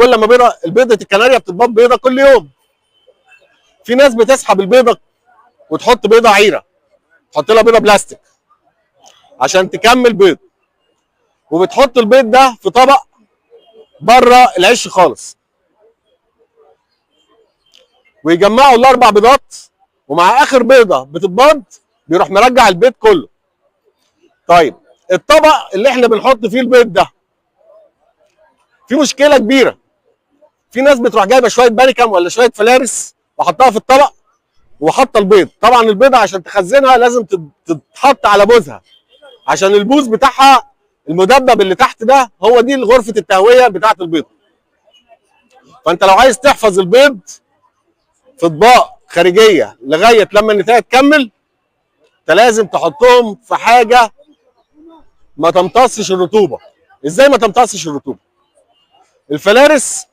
كل ما بيضة، البيضة الكناريا بتتباض بيضة كل يوم. في ناس بتسحب البيضة وتحط بيضة عيره، تحط لها بيضة بلاستيك عشان تكمل بيض، وبتحط البيض ده في طبق بره العش خالص، ويجمعوا الاربع بيضات، ومع اخر بيضة بتتباض بيروح مرجع البيض كله. طيب الطبق اللي احنا بنحط فيه البيض ده في مشكلة كبيرة. في ناس بتروح جايبه شوية باريكم ولا شوية فلارس وحطها في الطبق وحاطه البيض. طبعا البيضة عشان تخزنها لازم تتحط على بوزها، عشان البوز بتاعها المدبب اللي تحت ده هو دي غرفة التهويه بتاعه البيض. فانت لو عايز تحفظ البيض في اطباق خارجية لغاية لما النتايه تكمل، انت لازم تحطهم في حاجة ما تمتصش الرطوبة. ازاي ما تمتصش الرطوبة؟ الفلارس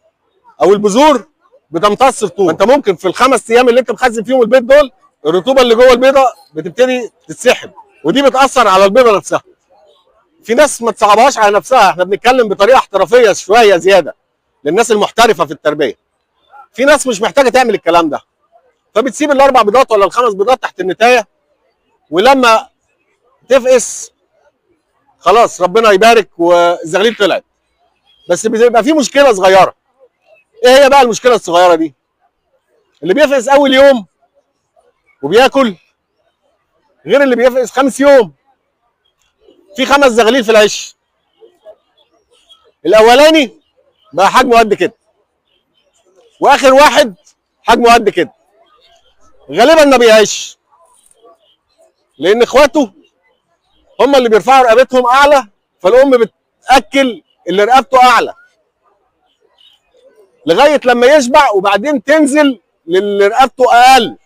او البذور بتمتص رطوبة. انت ممكن في الخمس ايام اللي انت مخزن فيهم البيض دول، الرطوبة اللي جوه البيضة بتبتدي تتسحب، ودي بتاثر على البيضة نفسها. في ناس ما تصعبهاش على نفسها، احنا بنتكلم بطريقة احترافية شوية زيادة للناس المحترفه في التربية. في ناس مش محتاجه تعمل الكلام ده، فبتسيب الاربع بيضات ولا الخمس بيضات تحت النتايه، ولما تفقس خلاص ربنا يبارك والزغليل طلعت. بس بيبقى في مشكلة صغيرة. ايه هي بقى المشكلة الصغيرة دي؟ اللي بيفقس اول يوم وبياكل غير اللي بيفقس خمس يوم. في 5 زغاليل في العش، الاولاني بقى حجمه قد كده، واخر واحد حجمه قد كده. غالبا ما بيعيش، لان اخواته هم اللي بيرفعوا رقبتهم اعلى، فالام بتاكل اللي رقبته اعلى لغاية لما يشبع، وبعدين تنزل للي رقبته اقل.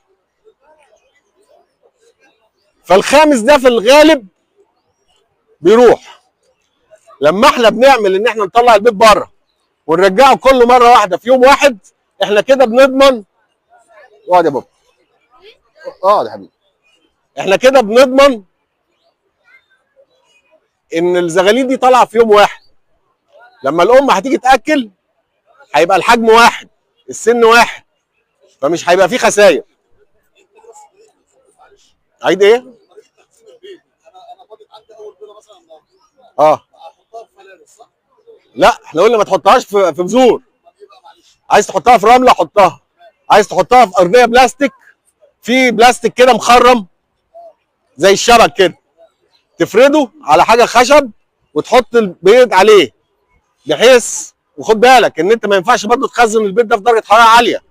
فالخامس ده في الغالب بيروح. لما احنا بنعمل ان احنا نطلع البيض بره ونرجعه كله مرة واحدة في يوم واحد، احنا كده بنضمن. اقعد يا بابا، اقعد يا حبيبي. احنا كده بنضمن ان الزغاليل دي طالعه في يوم واحد. لما الام هتيجي تاكل هيبقى الحجم واحد، السن واحد، فمش هيبقى فيه خسائر. عيد ايه؟ لا احنا قلنا ما تحطهاش في بذور. عايز تحطها في رملة حطها، عايز تحطها في ارضية بلاستيك، في بلاستيك كده مخرم زي الشبك كده، تفرده على حاجة خشب وتحط البيض عليه، بحيث وخد بالك ان انت ما ينفعش برضه تخزن البيض ده في درجه حرارة عالية،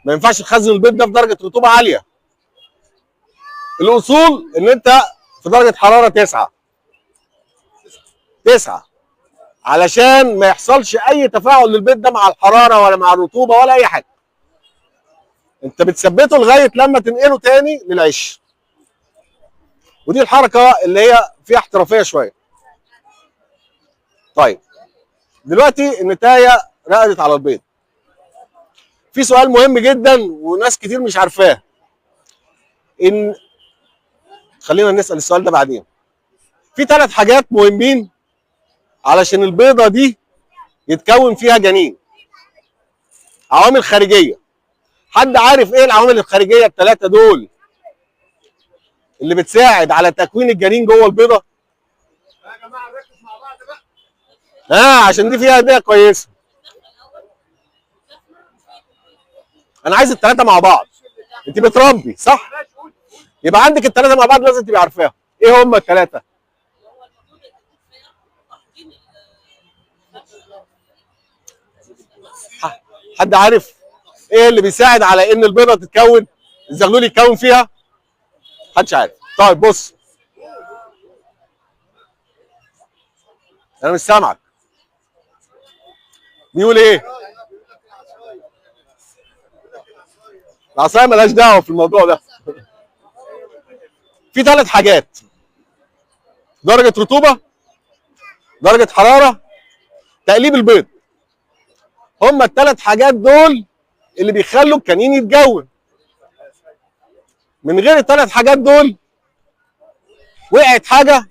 ما ينفعش تخزن البيض ده في درجه رطوبة عالية. الاصول ان انت في درجه حرارة 9 علشان ما يحصلش اي تفاعل للبيض ده مع الحرارة ولا مع الرطوبة ولا اي حاجة. انت بتثبته لغاية لما تنقله تاني للعش، ودي الحركة اللي هي فيها احترافية شوية. طيب دلوقتي النتايه رقدت على البيض. في سؤال مهم جدا وناس كتير مش عارفاه، ان خلينا نسال السؤال ده بعدين. في 3 حاجات مهمين علشان البيضة دي يتكون فيها جنين، عوامل خارجية. حد عارف ايه العوامل الخارجية ال3 دول اللي بتساعد على تكوين الجنين جوه البيضة؟ يا جماعة نركز مع بعض بقى، عشان دي فيها هديه كويسة. انا عايز ال3 مع بعض. انت بتربي صح؟ يبقى عندك ال3 مع بعض، لازم تبقي عارفاهم. ايه هم ال3؟ حد عارف ايه اللي بيساعد على ان البيضة تتكون، الزغلول يتكون فيها؟ محدش عارف. طيب بص، انا مش سامعك. بيقول ايه؟ العصاية مالهاش دعوه في الموضوع ده. في 3 حاجات: درجه رطوبة، درجه حرارة، تقليب البيض. هما ال3 حاجات دول اللي بيخلوا الكنين يتجون. من غير ال3 حاجات دول وقعت حاجة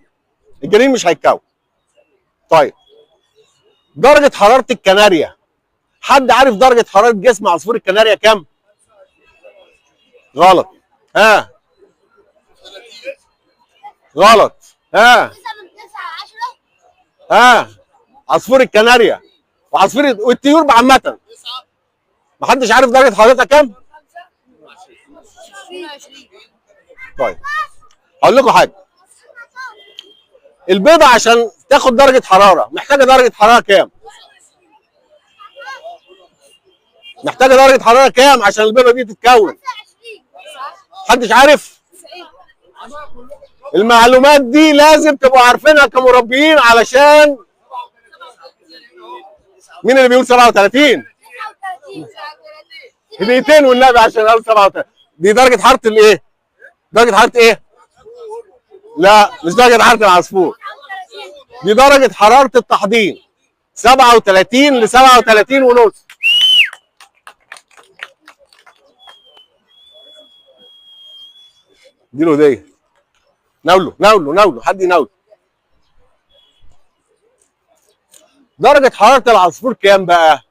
الجنين مش هيتكون. طيب درجه حرارة الكناريا حد عارف درجه حرارة جسم عصفور الكناريا كام؟ غلط. ها غلط. ها 9 10. ها عصفور الكناريا وعصفور والطيور عامة محدش عارف درجه حرارتها كام؟ طيب هقول لكم حاجة. البيضة عشان تاخد درجه حرارة محتاجه درجه حرارة كام؟ محتاجه درجه حرارة كام عشان البيضة دي تتكون؟ محدش عارف؟ المعلومات دي لازم تبقوا عارفينها كمربيين. علشان مين اللي بيقول 37؟ هديتين والنبي عشان قال 37. دي درجه حرارة الايه؟ درجه حرارة ايه؟ لا مش درجه حرارة العصفور، دي درجه حرارة التحضير 37 ل 37 ونص. دي له هديه. ناوله ناوله ناوله، حد يناوله. درجه حرارة العصفور كام بقى؟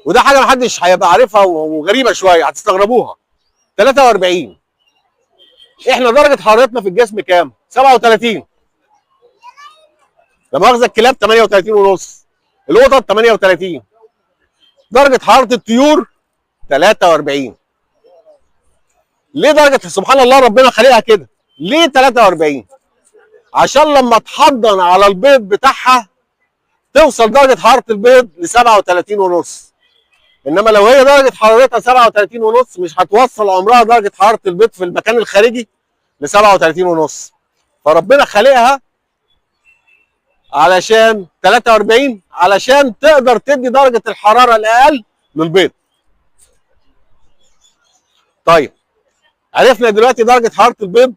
وده حاجة محدش هيبقى عارفها وغريبة شوية هتستغربوها. 43. احنا درجه حرارتنا في الجسم كام؟ 37. لا مؤاخذة الكلاب 38 ونص، القطط 38. درجه حرارة الطيور 43. ليه درجه؟ سبحان الله ربنا خلقها كده. ليه 43؟ عشان لما تحضن على البيض بتاعها توصل درجه حرارة البيض ل 37 ونص. انما لو هي درجه حرارتها 37 ونص مش هتوصل عمرها درجه حرارة البيض في المكان الخارجي ل 37 ونص. فربنا خلقها علشان 43 علشان تقدر تدي درجه الحرارة الاقل للبيض. طيب عرفنا دلوقتي درجه حرارة البيض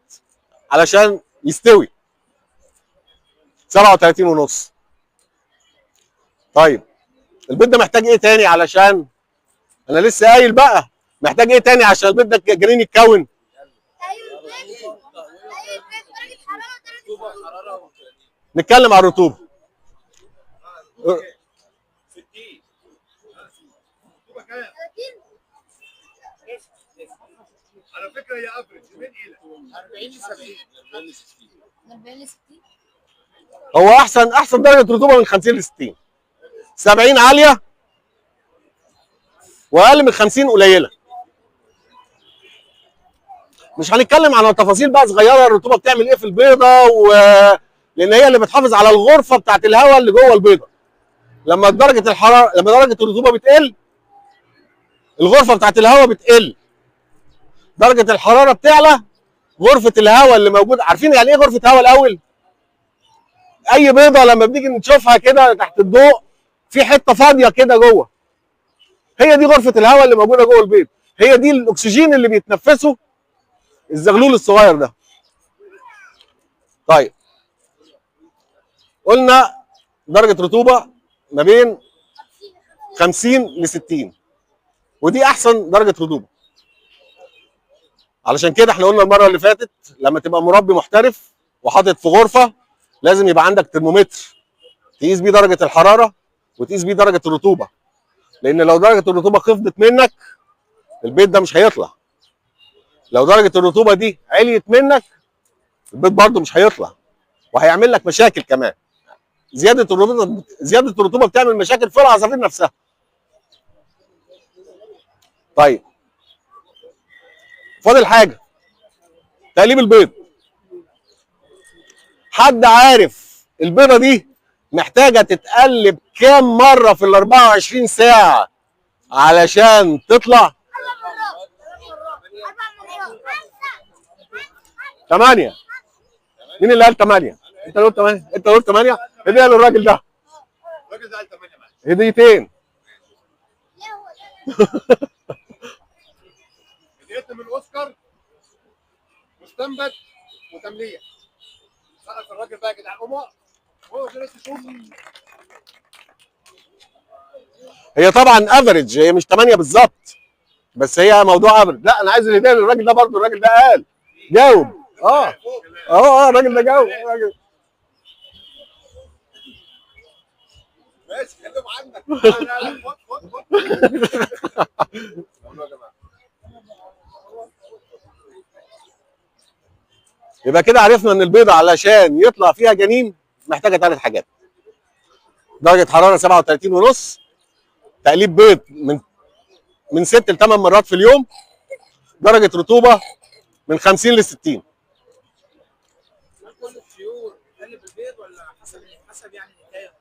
علشان يستوي 37 ونص. طيب البيض ده محتاج ايه تاني؟ علشان انا لسه قايل بقى محتاج ايه تاني عشان البيض ده الجنين يتكون؟ نتكلم على الرطوبة. على فكرة هي افريج من الى 40 ل 70 40 ل 60. هو احسن درجه رطوبة من 50 ل 60. 70 عالية واقل من 50 قليله. مش هنتكلم عن التفاصيل بقى صغيرة الرطوبة بتعمل ايه في البيضة لان هي اللي بتحافظ على الغرفة بتاعت الهواء اللي جوه البيضة. لما درجه الحرارة، لما درجه الرطوبة بتقل الغرفة بتاعت الهواء بتقل، درجه الحرارة بتعلى، غرفة الهواء اللي موجودة. عارفين يعني ايه غرفة هواء الاول؟ اي بيضة لما بنيجي نشوفها كده تحت الضوء في حتة فاضية كده جوه، هي دي غرفة الهواء اللي موجودة جوه البيض، هي دي الاكسجين اللي بيتنفسه الزغلول الصغير ده. طيب قلنا درجه رطوبة ما بين 50 ل 60، ودي احسن درجه رطوبة. علشان كده احنا قلنا المرة اللي فاتت لما تبقى مربي محترف وحاطط في غرفة لازم يبقى عندك ترمومتر تقيس بيه درجه الحرارة وتقيس بيه درجه الرطوبة، لان لو درجه الرطوبة خفضت منك البيض ده مش هيطلع، لو درجه الرطوبة دي عليت منك البيض برده مش هيطلع وهيعمل لك مشاكل كمان. زيادة الرطوبة بتعمل مشاكل في العصافير نفسها. طيب فاضل حاجة، تقليب البيض. حد عارف البيضة دي محتاجه تتقلب كام مرة في ال 24 ساعة علشان تطلع؟ 8. مين اللي قال 8؟ انت اللي قلت 8، انت اللي قلت 8. هديه للراجل ده. الراجل ده قال 8 معلش. هديتين. هديتنا من اوسكار مستنبت وتمليه. سقف الراجل بقى يا جدعان، قوم اقف. هو لسه شوف. هي طبعا average، هي مش 8 بالظبط، بس هي موضوع average. لا انا عايز الهدية للراجل ده برضه، الراجل ده قال جاوب. الراجل ده جاوب. الراجل ماشي خليهم عندك. لا لا خد خد خد. يا جماعة يبقى كده عرفنا ان البيضة علشان يطلع فيها جنين محتاجه 3 حاجات: درجه حرارة 37.5، تقليب بيض من 6 ل 8 مرات في اليوم، درجه رطوبة من 50 ل 60. كل الطيور تقلب البيض ولا حسب يعني الحكاية؟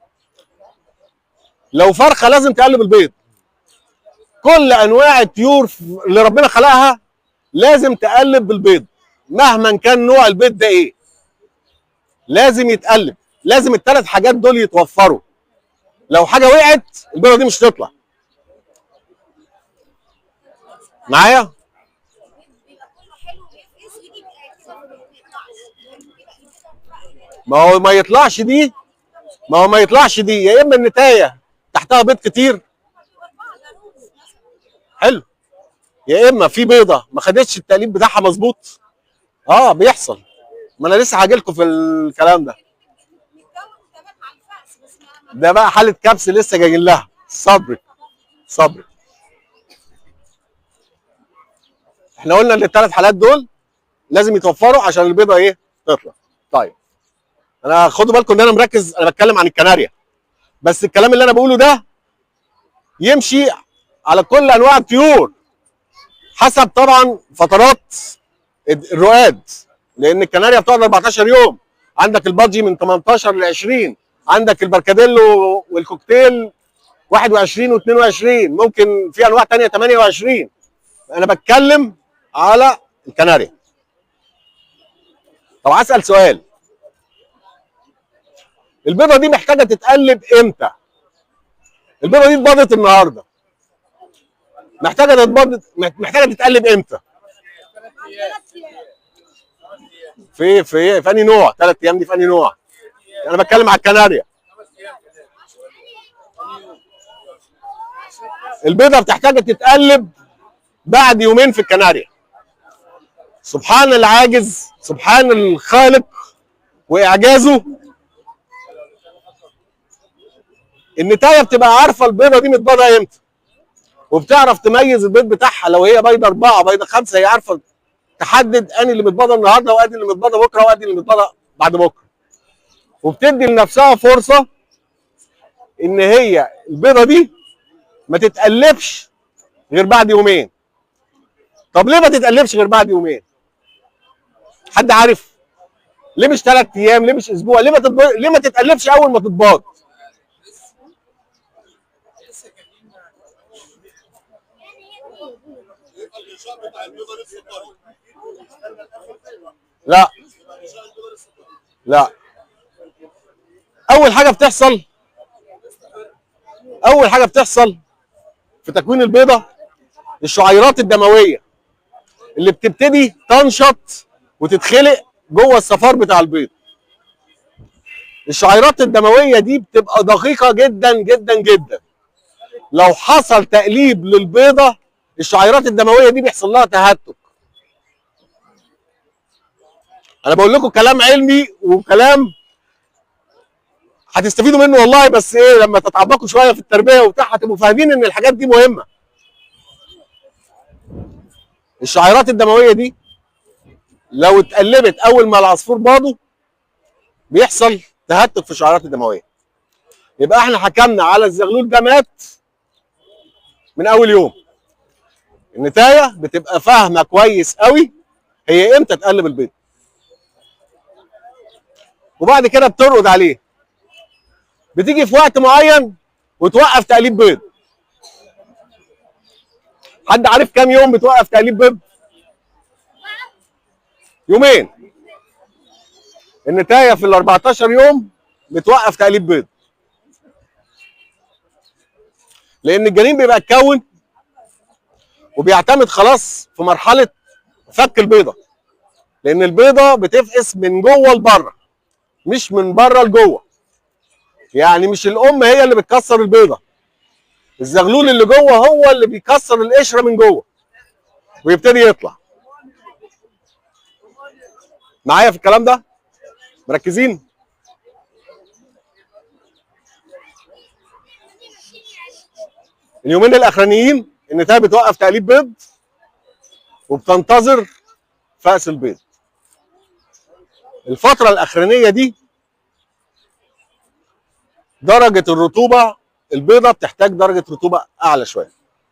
لو فرخة لازم تقلب البيض. كل انواع الطيور اللي ربنا خلقها لازم تقلب بالبيض، مهما كان نوع البيض ده ايه لازم يتقلب، لازم الثلاث حاجات دول يتوفروا. لو حاجة وقعت البيضة دي مش هتطلع. معايا؟ ما هو ما يطلعش دي، ما هو ما يطلعش دي، يا اما النتايه تحتها بيض كتير حلو، يا اما في بيضة ما خدتش التقليب بتاعها مظبوط. بيحصل، ما انا لسه هاجي لكم في الكلام ده. ده بقى حاله كبس لسه جايين لها. صبري صبري. احنا قلنا ان الثلاث حالات دول لازم يتوفروا عشان البيضة ايه تطلع. طيب انا خدوا بالكم ان انا مركز، انا بتكلم عن الكناريا، بس الكلام اللي انا بقوله ده يمشي على كل انواع الطيور حسب طبعا فترات الرقاد، لان الكناريا بتقعد 14 يوم، عندك ال budgie من 18 ل 20، عندك البركاديلو وال cockatiel 21 و22، ممكن في انواع ثانية 28. انا بتكلم على الكناريا. طب هسأل سؤال، البيضة دي محتاجه تتقلب امتى؟ البيضة دي اتباضت النهارده، محتاجه تتباض، محتاجه تتقلب امتى؟ في في في انهي نوع؟ 3 ايام دي في انهي نوع؟ انا بتكلم على الكناريا. البيضة بتحتاج تتقلب بعد يومين في الكناريا. سبحان العاجز، سبحان الخالق واعجازه، النتايه بتبقى عارفه البيضة دي متباضه امتى، وبتعرف تميز البيض بتاعها. لو هي بيضة 4 بيضة 5 هي عارفه تحدد انهي اللي متباضه النهارده وادي اللي متباضه بكره وادي اللي متباضه بعد بكره، وبتدي لنفسها فرصة ان هي البيضة دي ما تتقلبش غير بعد يومين. طب ليه ما تتقلبش غير بعد يومين؟ حد عارف؟ ليه مش 3 ايام؟ ليه مش اسبوع؟ ليه ما ليه ما تتقلبش اول ما تتباض؟ لا لا، اول حاجة بتحصل، اول حاجة بتحصل في تكوين البيضة الشعيرات الدموية اللي بتبتدي تنشط وتتخلق جوه الصفار بتاع البيض. الشعيرات الدموية دي بتبقى دقيقة جدا جدا جدا. لو حصل تقليب للبيضه الشعيرات الدموية دي بيحصل لها تهتك. انا بقول لكم كلام علمي وكلام هتستفيدوا منه والله، بس ايه لما تتعمقوا شوية في التربية وبتاع هتبقوا فاهمين ان الحاجات دي مهمة. الشعيرات الدموية دي لو اتقلبت اول ما العصفور باضه بيحصل تهتك في الشعيرات الدموية. يبقى احنا حكمنا على الزغلول ده مات من اول يوم. النتايه بتبقى فاهمه كويس قوي هي امتى تقلب البيض، وبعد كده بترقد عليه. بتيجي في وقت معين وتوقف تقليب بيض. حد عارف كام يوم بتوقف تقليب بيض؟ يومين. النتايه في ال 14 يوم بتوقف تقليب بيض، لان الجنين بيبقى اتكون وبيعتمد خلاص في مرحلة فك البيضة، لان البيضة بتفقس من جوه لبره مش من بره لجوه. يعني مش الام هي اللي بتكسر البيضة، الزغلول اللي جوه هو اللي بيكسر القشرة من جوه ويبتدي يطلع. معايا في الكلام ده؟ مركزين؟ اليومين الاخرانيين النتايه بتوقف تقليب بيض وبتنتظر فأس البيض. الفترة الاخرانية دي درجه الرطوبة، البيضة بتحتاج درجه رطوبة اعلى شوية.